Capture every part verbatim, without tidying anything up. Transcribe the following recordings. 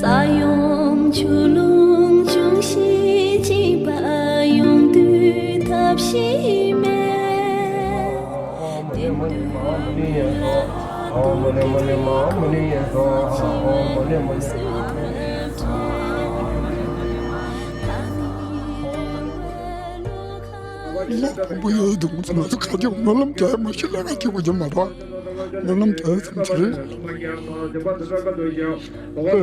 ས་ཡོམ་ཆུ་ཀླུང་འབྱུང་བཞི་འཇིགས་པ་ཡོངས་སྡུད་ཐབས་ཤེས་མེད། ལ་ཕུང་པོ་ཡོད་དུ་ང་ཚོ་ཁ་རྒྱུག་སྨོན་ལམ་རྒྱག་མ་ཤི་ལ་ང་ཁྱེད་གོ་རྒྱུ་མ་རེད། སྨོན་ལམ་རྒྱག་ཙམ་ཅི་རེད། དཔེ་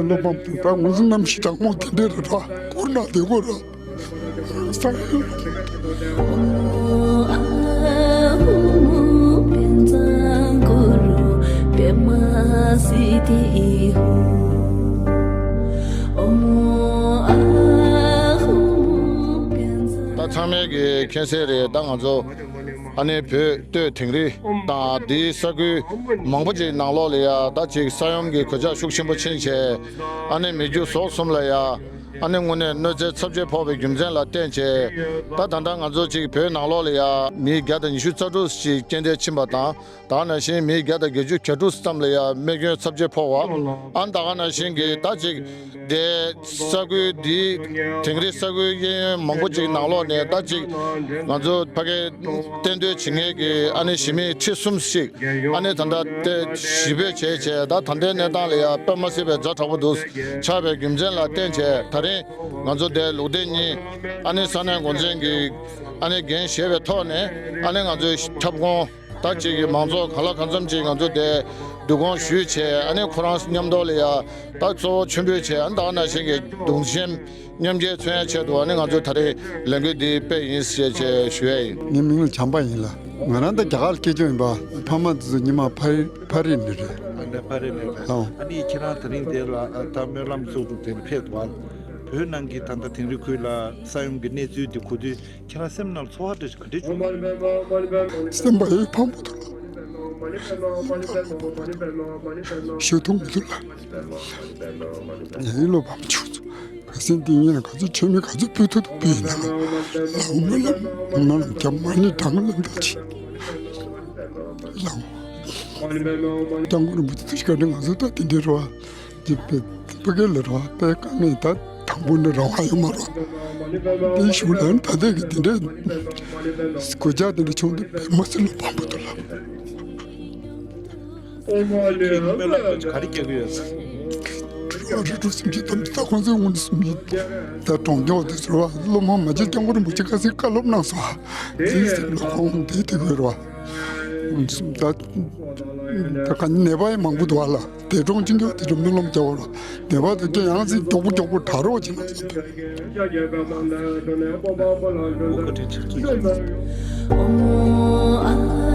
བློ་ཕམ་དེ་དག་ང་ཚོ་གནམ་གཤིས་གྲང་མོ་དེ་འདྲས་རེད་ར། བསྐུར་ན་བདེ་གོ་ར། ས་ཡོད། ད་ཚང་མས་ཀྱི་མཁྱེན་གསལ་རེད། ད་ང་ཚོ་ཨ་ནི་བོད་སྟོད་དིང་རི་དང་དེའི་ས་ཁུལ་མང་པོ་ཅིག་ནང་ལོགས་ལ་ཡ་ད་ཅིག་ས་ཡོམ་གྱི་གོད་ཆག་ཤུགས་ཆེན་པོ་ཕྱིན་བྱས། ཨ་ནི་མི་རྒྱུ་ཟོག་གསུམ་ལ་ཡ་ཨ་ནི་དངོས་གནས་གནོད་འཚེ་ཚབས་ཆེ་ཕོག་པའི་རྒྱུ་མཚན་ལ་བརྟེན་བྱས། ད་ད་ལྟ་ང་ཚོ་ཅིག་བོད་ནང་ལོགས་ལ་ཡ་མི་བརྒྱ་དང་ཉི་ཤུ་རྩ་དྲུག་ཅིག་རྐྱེན་འདས་ཕྱིན་པ་དང་། ད་ག་ནང་བཞིན་མི་བརྒྱ་དང་བརྒྱད་ཅུ་གྱ་དྲུག་ཙམ་ལ་ཡང་རྨས་སྐྱོན་ཚབས་ཆེ་ཕོག་པ། ཨ་ནི་ད་ག་ནང་བཞིན་གྱི་ད་ཅིག་དེ་ས་ཁུལ་འདིའི་དིང་རི་ས་ཁུལ་གཡས་གཡོན་མང་པོ་ཅིག་ནང་ལོགས་ནས་ད་ཅིག་ང་ཚོ་ཕ་གིར་གཏན་སྡོད་བྱེད་མཁན་གྱི་ཨ་ནི་གཞིས་མི་ཁྲི་གསུམ་ཞིག་ཨ་ནི་ད་ལྟ་དེ་ཞི་བོད་བྱས་བྱས་ད་ད་ལྟའི་གནས་སྟངས་ལ་ཡང་དཔེ་མ་སྲིད་པའི་ཛ་དྲག་པོ་འདུག་ཆགས་པའི་རྒྱུ་མཚན་ལ་བརྟེན་བྱས་ད་རིང་ང་ཚོ་དེ་ལུགས་བདེ་གཉིས་ཨ་ནི་ས་གནས་འགོ་འཛིན་གྱི་ཨ་ནི་འགན་བཞེས་པའི་ཐོག་ནས་ཨ་ནི་ང་ཚོའི་ཁྱབ་ཁོངས། ད་ཅིག་གི་མང་ཚོགས་གང་ལ་གང་འཚམ་ཅིག་ང་ཚོ་དེ་བསྡུ་སྐོང་ཞུས་བྱས་ཨ་ནི་ཁོ་རང་མཉམ་དུ་ལ་ཡ་ད་གཙོ་བོ་མཆོད་འབུལ་བྱས་ཨ་ནི་ད་ག་ནང་བཞིན་གྱི་གདུང་སེམས་མཉམ་སྐྱེད་མཚོན་ཡ་ཆེད་དུ་ཨ་ནི་ང་ཚོ་ད་རེས་ལས་འགུལ་འདི་སྤེལ་ཡིན་ཞེས་བྱས་ཞུ་ཡ་ཡིན། ངའི་མིང་ལ་བྱམས་པ་ཡིན་ལ། ང་རང་ད་རྒྱ་གར་ལ་སྐྱེས་སྐྱོང་ཡིན་པ། ཕ་མ་དེ་ཚོ་ཉི་མ་ཕ་རི་ཕ་རི་ནས་རེད། ཨ་ནི་ཕ་རི་ནས་རེད། ལགས། ཨ་ནི་ཁྱེད་རང་དེ་རིང་དེ་ལ་ད་སྨོན་ལམ་ཚོགས་འདུ་དེ་ལ་ཕེབས་འདུག་བ། བོད་ནང་གི་ད་ལྟ་དིང་རི་ཁུལ་ལ་ས་ཡོམ་གྱི་གནས་ཚུལ་དེ་གོ་དུས། ཁྱེད་རང་སེམས་ནང་ཚོར་བ་འདྲ་ཞིག་ག་འདྲ་བྱུང་། སེམས་པ་ཡི་ཕངས་པོ་འདུག་ལ། ཞུ་ཐུབ་མི་འདུག་ལ། ཡིན་ལོ་བམ་ཆུ་ཚོད་ག་སེང་འདི་ཉིན་ལ་ག་ཚོད་མཆོད་མེ་ག་ཚོད་ཕུལ་ཐུབ་ཐུབ་ཕུལ་ཡིན་ན་ལ་འོ་མ་ལ་མ་ལ་རྒྱ་མ་ནི་དྲང་ལ་འདུག་ཅི་ལ། སྐྱབས་མགོན་རིན་པོ་ཆེ་ཐུགས་རྗེ་བཀའ་དྲིན་ང་ཚོ་ད་དེ་འདྲའི་རོ། དེ་བོད་ཕ་གི་ལ་རོ་དཔེ་དཀའ་ངལ་ད་དང་པོ་ནས་རང་དབང་ཡོད་མ་རོ། དེའི་གཞུག་ལ་ད་ལྟའི་གི་དེ་འདྲའི་གོད་ཆག་དེ་འདྲ་བྱུང་དུས་བོད་མ་སྲིད་ལ་ཕངས་པོ་འདུག་ལ། སྨོན་ལམ་ག་རེ་རྒྱག་གི་ཡོད། རེ་རེ་སུམ་ཅུ་ཐམ་ས་ཁོང་ཚོའི་ངོས་ནས་སུམ་ཅུ་ད་གྲོང་ཁྱེར་དེ་ཚོ་བ་སློབ་མ་མ་བྱེད་སྐྱབས་མགོན་རིན་པོ་ཆེ་ཁ་སང་བཀའ་སློབ་གནང་སོང་བ། དེའི་སེམས་ལ་ཁོང་དེ་དེ་དགོས་རོ། ད་ད་ག་ནད་པ་ཡང་མང་པོ་འདུག་བ་ལ། འདས་གྲོངས་ཕྱིན་ཀྱང་དེ་ཚོ་སྨོན་ལམ་རྒྱག་དགོས་རོ། ནད་པ་དེ་ཚོ་ཡང་སྲིད་མགྱོགས་པོ་མགྱོགས་པོ་དྲག་རོགས་བྱེད་ན་བསམ་པས།